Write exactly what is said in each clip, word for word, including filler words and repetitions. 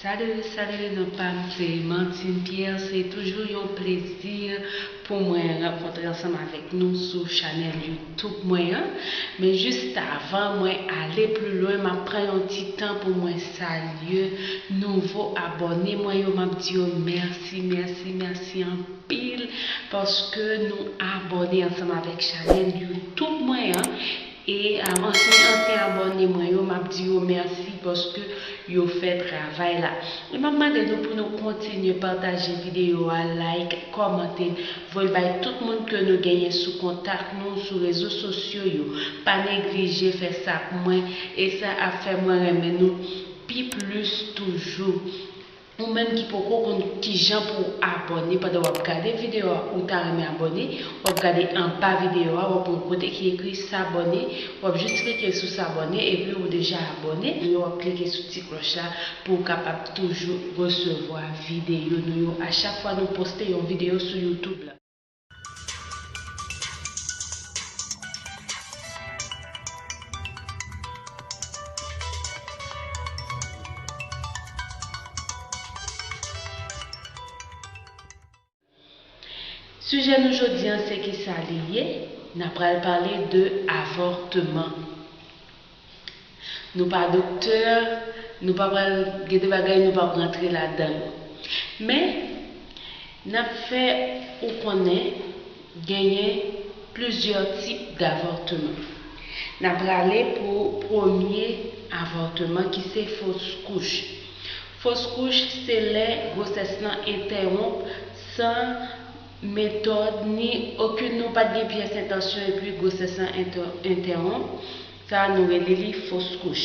Salut, salut, non pa m se Martine Pierre. Se toujou yon plezi pou mwen rankontre ansanm avèk nou sou chanèl YouTube mwen an. Men jis avan mwen ale pli lwen, m ap pran yon ti tan pou mwen salye nouvo abòne mwen yo. M ap di yo mèsi, mèsi, mèsi anpil paske nou abòne ansanm avèk chanèl YouTube mwen an. E a ansyen, ansyen abòne mwen yo, m ap di yo mèsi paske yo fè travay la. E m ap mande nou pou nou kontinye pataje videyo a, like, kòmante, voye l bay tout moun ke nou genyen sou kontak nou, sou rezo sosyo yo. Pa neglije fè sa pou mwen, e sa ap fè mwen renmen nou pi plis toujou. Ou menm ki poko konn kijan pou w abòne, pandan w ap gade videyo a, ou ta renmen abòne, w ap gade anba videyo a, w ap wè yon kote ki ekri s'abonner, w ap jis klike sou s'abonner, epi ou deja abòne, epi w ap klike sou ti klòch la pou w kapab toujou resevwa videyo nou yo a chak fwa nou poste yon videyo sou YouTube la. Sijè nou jodi a, se kisa li ye? N a pral pale de avòtman. Nou pa doktè, nou pa pral gen de bagay, nou p ap rantre ladan yo. Men, n ap fè ou konnen genyen plizyè tip davòtman. N a prale pou premye avòtman ki se fos kouch. Fos kouch se lè gwosès lan entèwonp san metòd ni okenn, nou pa t gen pyès entansyon epi gwosès lan entè- entèwonp. Sa a nou rele li fos kouch.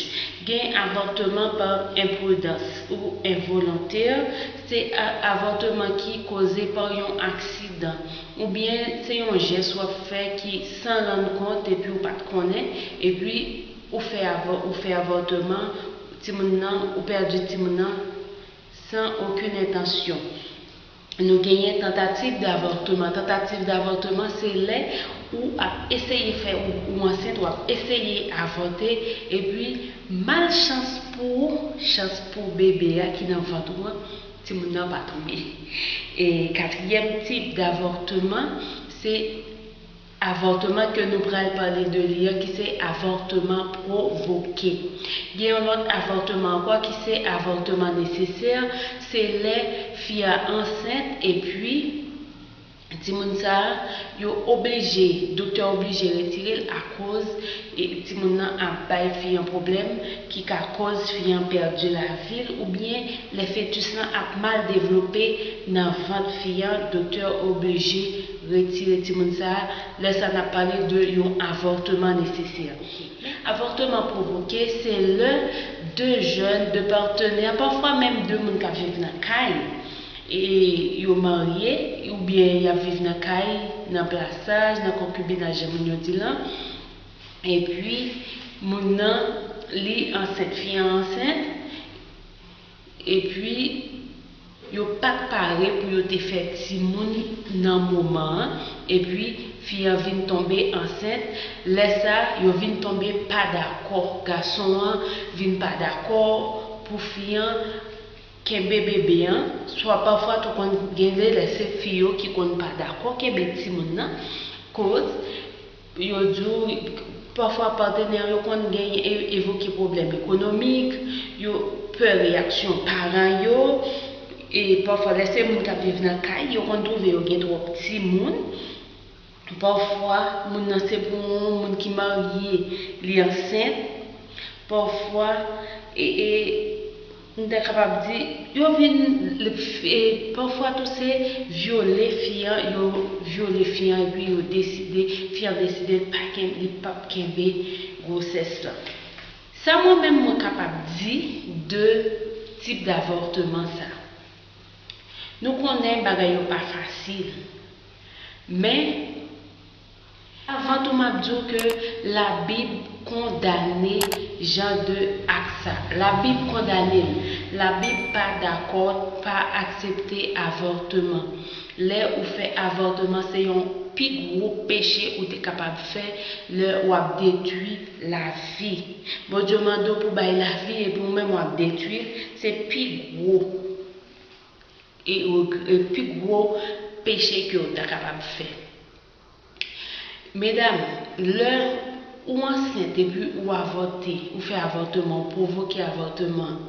Gen avòtman pa enpridans ou envolontè, se a- avòtman ki koze pa yon aksidan oubyen se yon jès w ap fè ki san rann kont epi ou pa t konnen, epi ou fè avò- ou fè avòtman, timoun nan, ou pèdi timoun nan san okenn entansyon. Nou genyen tantativ davòtman. Tantativ davòtman se lè ou ap eseye fè ou, ou ansent, w ap eseye avòte, epi malchans pou ou, chans pou bebe a ki nan vant ou an, timoun nan pa tonbe. E katriyèm tip davòtman se avòtman ke nou pral pale de li an, ki se avòtman pwovoke. Gen yon lòt avòtman ankò ki se avòtman nesesè, se lè fi a ansent epi timoun sa a, yo oblije, doktè oblije retire l akoz e timoun nan ap bay fi an pwoblèm ki ka kòz fi an pèdi lavi l oubyen lè fetis lan ap mal devlope nan vant fi an, doktè oblije retire timoun sa a. Lè sa a, n ap pale de yon avòtman nesesè. Avòtman pwovoke, se lè de jèn, de patenè, pafwa menm de moun k ap viv nan kay, e yo marye, oubyen y ap viv nan kay, nan plasaj, nan konkibinaj, jan moun yo di l lan, epi moun nan, li ansent, fi an ansent, epi yo pa t pare pou yo te fè timoun nan moman an, epi fi an vin tonbe ansent. Lè sa a, yo vin tonbe pa dakò. Gason an vin pa dakò pou fi an kenbe bebe an. Swa pafwa tou konn gen de lè se fi yo ki konn pa dakò kenbe timoun nan, koz yo di w, pafwa patenè yo konn gen e- evoke pwoblèm ekonomik, yo pè reyaksyon paran yo, e pafwa lè se moun k ap viv nan kay, yo konn twouve yo gen twòp timoun. Pafwa moun nan se pou yon moun ki marye, li ansent. Pafwa, e, e, m ta kapab di, yo vin, e, pafwa tou se vyole fi an, yo vyole fi an, epi yo deside, fi an deside l pa ken- li p ap kenbe gwosès lan. Sa mwen menm mwen kapab di de tip davòtman sa. Nou konnen bagay yo pa fasil, men Avan tou, m ap di w ke Labib kondane jan de ak sa. Labib kondane l. Labib pa dakò, pa aksepte avòtman. Lè ou fè avòtman, se yon pi gwo peche ou te kapab fè lè w ap detwi lavi. Bondye mande w pou bay lavi epi ou menm w ap detwi l, se pi gwo e, e pi gwo peche ke w ta kapab fè. Medam, lè ou ansent epi ou avòte, ou fè avòtman, ou pwovoke avòtman,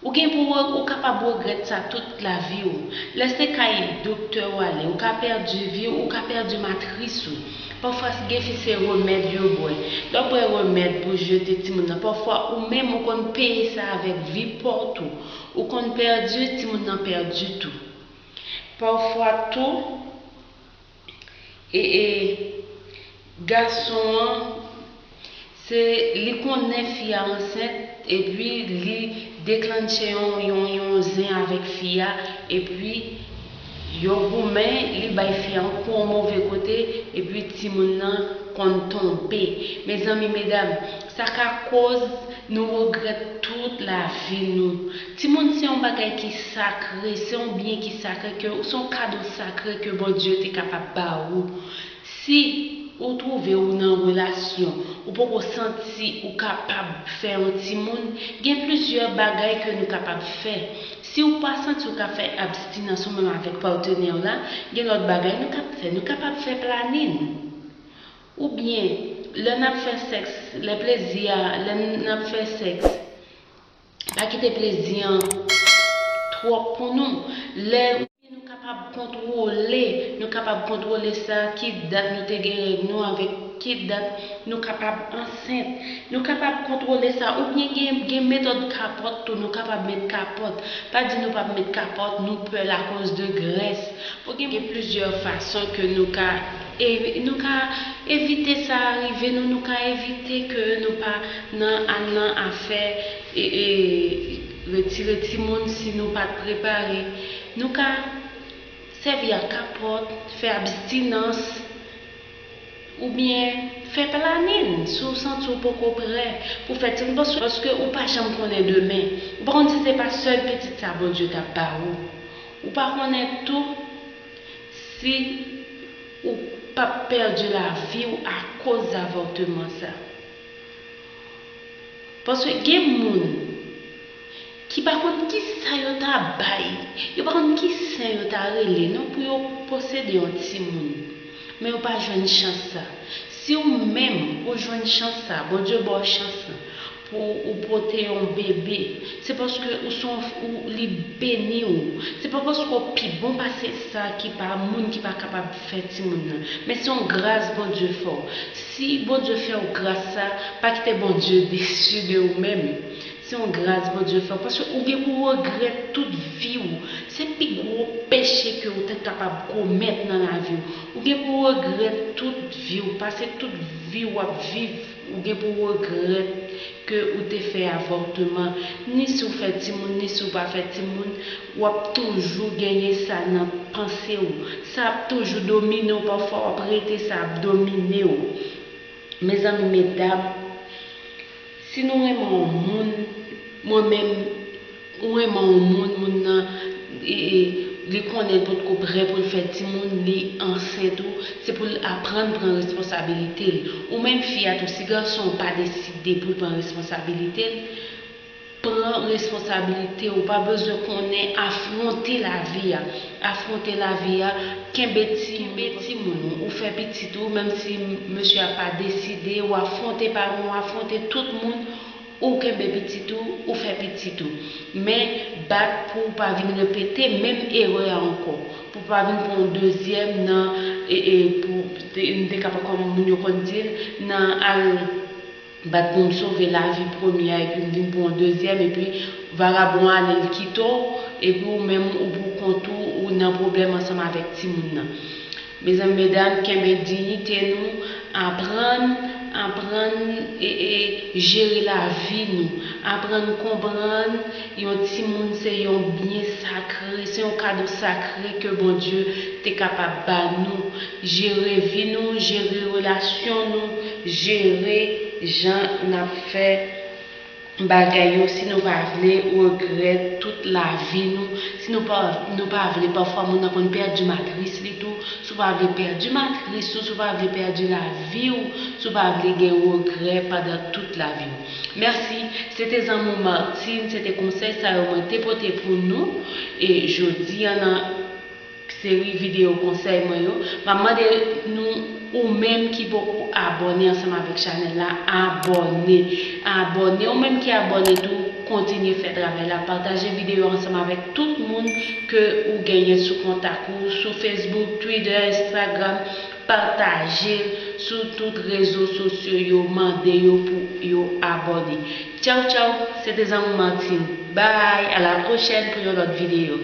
ou gen pou re- ou kapab regrèt sa tout lavi w. Lè se kay doktè w ale, ou ka pèdi vi w, ou ka pèdi matris ou. Pafwa gen fi se remèd yo bwè. Lè w bwè remèd pou jete timoun nan, pafwa ou menm ou konn peye sa avèk vi pa w tou. Ou konn pèdi, timoun nan pèdi tou. Pafwa tou, e, e, gason an, se li konnen fi a ansent, epi li deklanche yon, yon, yon zen avèk fi a, epi yo goumen, li bay fi a yon kou yon move kote, epi timoun nan konn tonbe. Mezanmi, medam, sa ka koz nou regrèt tout lavi nou. Timoun se yon bagay ki sakre, se yon byen ki sakre, ke, se yon kado sakre ke Bondye te kapab ba ou. Si ou twouve ou nan relasyon, ou poko santi ou kapab fè yon timoun, gen plizyè bagay ke nou kapab fè. Si ou pa santi ou ka fè abstinans ou menm avèk patnè w la, gen lòt bagay nou kap fè. Nou kapab fè planin. Oubyen, lè n ap fè sèks, lè plezi a, lè n ap fè sèks, pa kite plezi an twòp pou nou. Lè nou kapab kontwole, nou kapab kontwole sa, ki dat nou te gen règ nou, avèk ki dat nou kapab ansent. Nou kapab kontwole sa, oubyen gen, gen metòd kapòt tou, nou kapab met kapòt. Pa di nou p ap met kapòt, nou pè lakoz de grès. Bon, gen, gen plizyè fason ke nou ka, e, nou ka evite sa rive nou, nou ka evite ke nou pa nan, nan afè, e, e, retire timoun si nou pa t prepare. Nou ka sèvi ak kapòt, fè abstinans, oubyen fè planin si w santi w poko prè pou fè timoun, paske, paske ou pa janm konnen demen. Ou pa konn si se pa sèl pitit sa Bondye t ap ba ou. Ou pa konnen tou si ou p ap pèdi lavi w akoz avòtman sa. Paske gen moun ki pa konn ki sa yo ta bay, yo pa konn ki sen yo ta rele non pou yo posede yon timoun. Men yo pa jwenn chans sa. Si ou menm ou jwenn chans sa, Bondye ba w chans lan pou ou pote yon bebe, se paske ou se yon, ou, li beni w. Se pa paske w pi bon pase sa ki pa moun ki pa kapab fè timoun nan. Men se yon gras Bondye fè w. Si Bondye fè w gras sa, pa kite Bondye desi de ou menm. Se yon gras Bondye fè w, paske ou gen pou regrèt tout vi w. Se pi gwo peche ke ou te kapab komèt nan lavi w. Ou gen pou regrèt tout vi w, pase tout vi w ap viv, ou gen pou regrèt ke ou te fè avòtman. Ni si w fè timoun, ni si w pa fè timoun, w ap toujou genyen sa nan panse w. Sa ap toujou domine w, pafwa w ap rete sa ap domine w. Mezanmi, medam, si nou renmen yon moun, mwen menm, ou renmen yon moun, moun nan, e, e, li konnen l potko prè pou l fè timoun, li ansent ou, se pou l aprann pran responsabilite l. Ou menm fi a tou, si gason w pa deside pou l pran responsabilite l, pran responsabilite w, pa bezwen konnen, afwonte lavi a. Afwonte lavi a, kenbe ti, kenbe timoun ou, ou fè pitit ou, menm si mesye a pa deside, ou afwonte paran, ou afwonte tout moun, ou kenbe pitit ou, ou fè pitit ou. Men, bat pou w pa vin repete menm erè a ankò. Pou w pa vin pran yon dezyèm nan, e, e, pou, te, m te kapab, kòm moun yo konn di l, nan al bat pou m sove lavi premye a, epi m vin pran yon dezyèm, epi vagabon ale, l kite w, epi ou menm ou pou kont ou, ou nan pwoblèm ansanm avèk timoun nan. Mezanmi, medam, kenbe diyite nou, aprann, aprann e, e jere lavi nou, aprann konprann yon timoun se yon byen sakre, se yon kado sakre ke Bondye te kapab ba nou. Jere vi nou, jere relasyon nou, jere jan n ap fè bagay yo, si nou pa vle regrèt tout lavi nou, si nou pa, nou pa vle, pafwa moun nan konn pèdi matris li tou, si w pa vle pèdi matris ou, si w pa vle pèdi lavi w, si w pa vle gen regrè pandan tout lavi w. Mèsi, se te zanmi w Martine, se te konsèy sa yo mwen te pote pou nou, e jodi a nan seri videyo konsèy mwen yo, m ap mande nou, ou menm ki poko abòne ansanm avèk chanèl la, abòne. Abòne, ou menm ki abòne tou, kontinye fè travay la, pataje videyo ansanm avèk tout moun ke ou genyen sou kontak ou, sou Facebook, Twitter, Instagram, pataje l sou tout rezo sosyo yo, mande yo pou yo abòne. Tchaw tchaw, se te zanmi w Martine. Bye, à la prochaine pou yon lòt videyo.